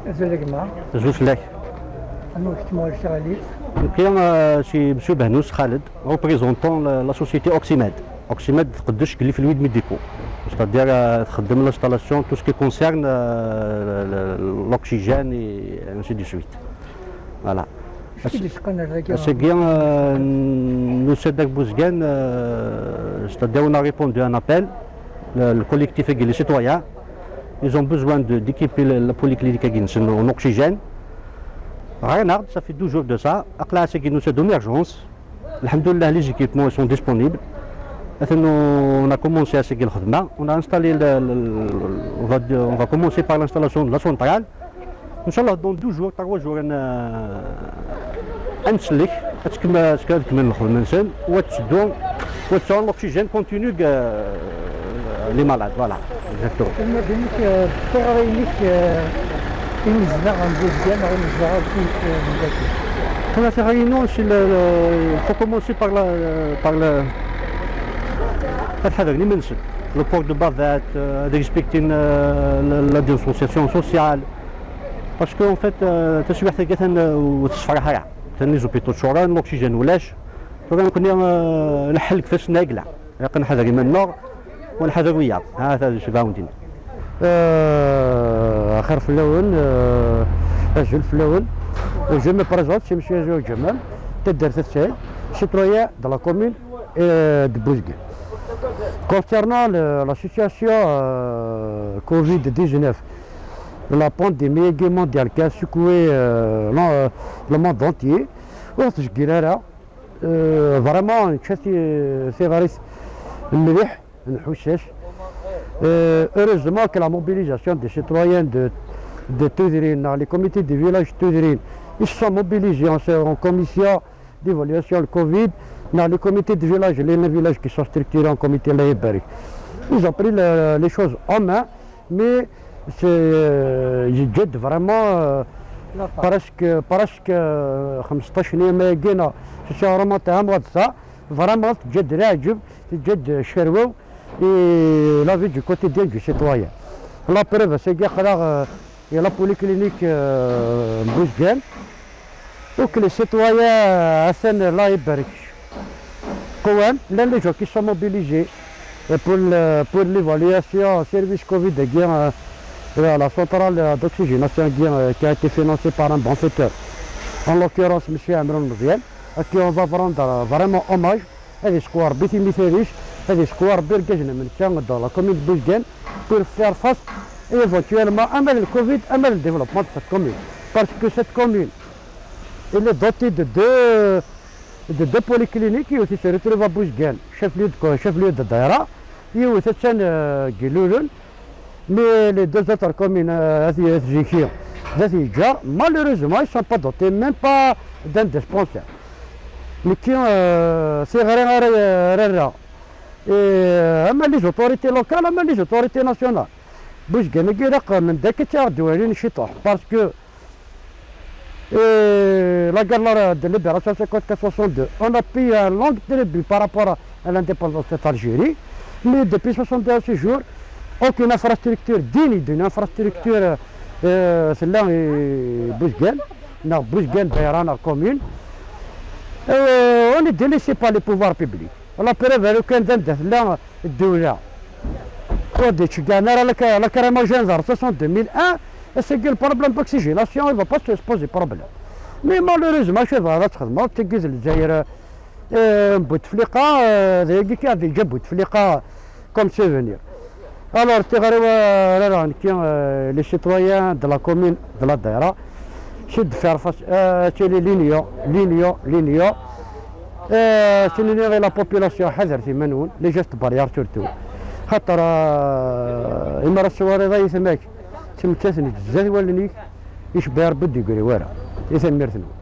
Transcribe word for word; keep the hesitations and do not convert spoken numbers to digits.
Azul a gma. Azul fell-ak. Anwa keččem ɣer Caɣalit? Nekki, euh, c'est Monsieur Behnous Khaled, représentant la, la société Oxymed. Oxymed tqeddec deg les fluides médicaux. C'est-à-dire, euh, txeddem l'installation, tout ce qui concerne, euh, le- le- l'oxygène et ainsi de suite. Voilà. Acu k-id-yesqan ar dagi? Ass-agi, euh, nusa-d ar Buzgan, euh, c'est-à-dire on a répondu à un appel, le, le collectif et les citoyens, ils ont besoin de- d'équiper la, la polyclinique en oxygène. Rien, ça fait deux jours de ça. Aql-aɣ ass-agi nusa-d en urgence. Alhamdoulilah, les équipements sont disponibles. Atan, on a commencé ass-agi lxedma. On a installé le- le- le- on va, on va commencer par l'installation de la centrale. Inchallah, dans deux jours, trois jours, ad n- ad nsellek, ad tkemmel, ad tkemmel lxedma-nsen, u ad teddu, u ad sɛun l'oxygène continu, euh, les malades, voilà, exactement. Lmadin-ik, eh, tiɣri-inek, eh, imezdaɣ n Buzgan neɣ imezdaɣ akk n dagi? Tura tiɣri-inu, c'est le, le- il faut commencer par la, par le, ad ḥadren iman-nsen. Le port de bavette, euh, ad respectin, euh, la, la distanciation sociale. Parce que, en fait, euh, taswiɛt-agi atan, euh, ur tessefraḥ ara. Atan les hôpitaux ččuren, l'oxygène ulac. Tura nekkni, euh, nḥell deg ifassen n Agla. Ilaq ad nḥader iman-nneɣ, u nḥader wiyaḍ. Ha, ta d cbaɛun din. Euh, axir fell-awen, euh, azul fell-awen. Je me présente, c'est Monsieur Azou Jamal, tête d'Artat Saïd, citoyen de la commune et de Bouzgué. Concernant le- la situation, euh, covid dix-neuf, la pandémie mondiale qui a secoué, euh, le, le monde entier, ur tzeggir ara, euh, vraiment nečča ti- tiɣrit mliḥ, nḥuss-as. Euh, heureusement que la mobilisation des citoyens de, de Tudrin, les comités de village Tudrin, ils se sont mobilisés en, en commission d'évaluation le covid, les comités de village, les neuf villages qui sont structurés en comité, Allah يبارك. Ils ont pris le- les choses en main, mais c'est, euh, yeǧǧa-d vraiment, euh, presque, presque, euh, xmesṭac n yamagina, c'est vraiment un mois de ça, vraiment teǧǧa-d leɛǧeb, teǧǧa-d ccarwew, et la vie du quotidien du citoyen. La preuve, c'est que, euh, il y a la polyclinique, euh, Bouzguène, donc les citoyens, euh, atan, Allah يبارك, qwan, llan les gens qui sont mobilisés, euh, pour le- pour l'évaluation service covid, euh, euh, la centrale, euh, d'oxygénation, euh, qui a été financée par un bienfaiteur, en l'occurrence Monsieur Amron Mouziane, à qui on va rendre, euh, vraiment hommage. Ad iseqwa Rebbi timital-is, ad iseqwa Rebbi irgazen am netta dans la commune de Bouzguène, pour faire face éventuellement ama d le covid, ama d le développement de cette commune. Parce que cette commune, elle est dotée de deux, de deux polycliniques, yiwet i se retrouve à Bouzguène, chef-lieu de, chef-lieu de daïra, yiwet attan, euh, deg Lulun, mais les deux autres communes, euh, at, at Ziki, d at Yeǧǧar, malheureusement, ils sont pas dotés, même pas d'un dispensaire. Nekki, euh, tiɣri ara, ara rreɣ. Et, euh, ama les autorités locales, ama les autorités nationales. Bouzguène-agi ilaq mendek ad tt-aɣ-d-walin ciṭuḥ, parce que, euh, la guerre de libération cinquante-quatre soixante-deux, on a pris un long tribut par rapport à l'indépendance de l'Algérie, mais depuis soixante-deux à ce jour, aucune infrastructure digne d'une infrastructure, euh, tella i Bouzguène, neɣ Bouzguène, daïra, neɣ commune. Euh, on est délaissé par les pouvoirs publics. La preuve, lukan d anda tella ddewla ur d-yettceggɛen ara la, la crème à gendre soixante-deux mille un, ass-agi le problème d'oxygénation, il va pas se poser problème. Mais malheureusement, acu tebɣiḍ ad txedmeḍ, tagi d Lezzayer, euh, Bouteflika, euh, d ayagi i aɣ-d-yeǧǧa Bouteflika comme souvenir. Alors, tiɣri ara rreɣ nekki, euh, les citoyens de la commune, de la daïra, c'est de faire face, euh, c'est l'union, l'union, l'union. Euh, c'est l'union et la population, ḥadret iman-nwen, les gestes barrières surtout. Xaṭer, euh, imi ara tessewriḍ ayetma-k, ttmettaten-d zdat wallen-ik, icebba Rebbi ur d-yeggri wara. I tanemmirt-nwen.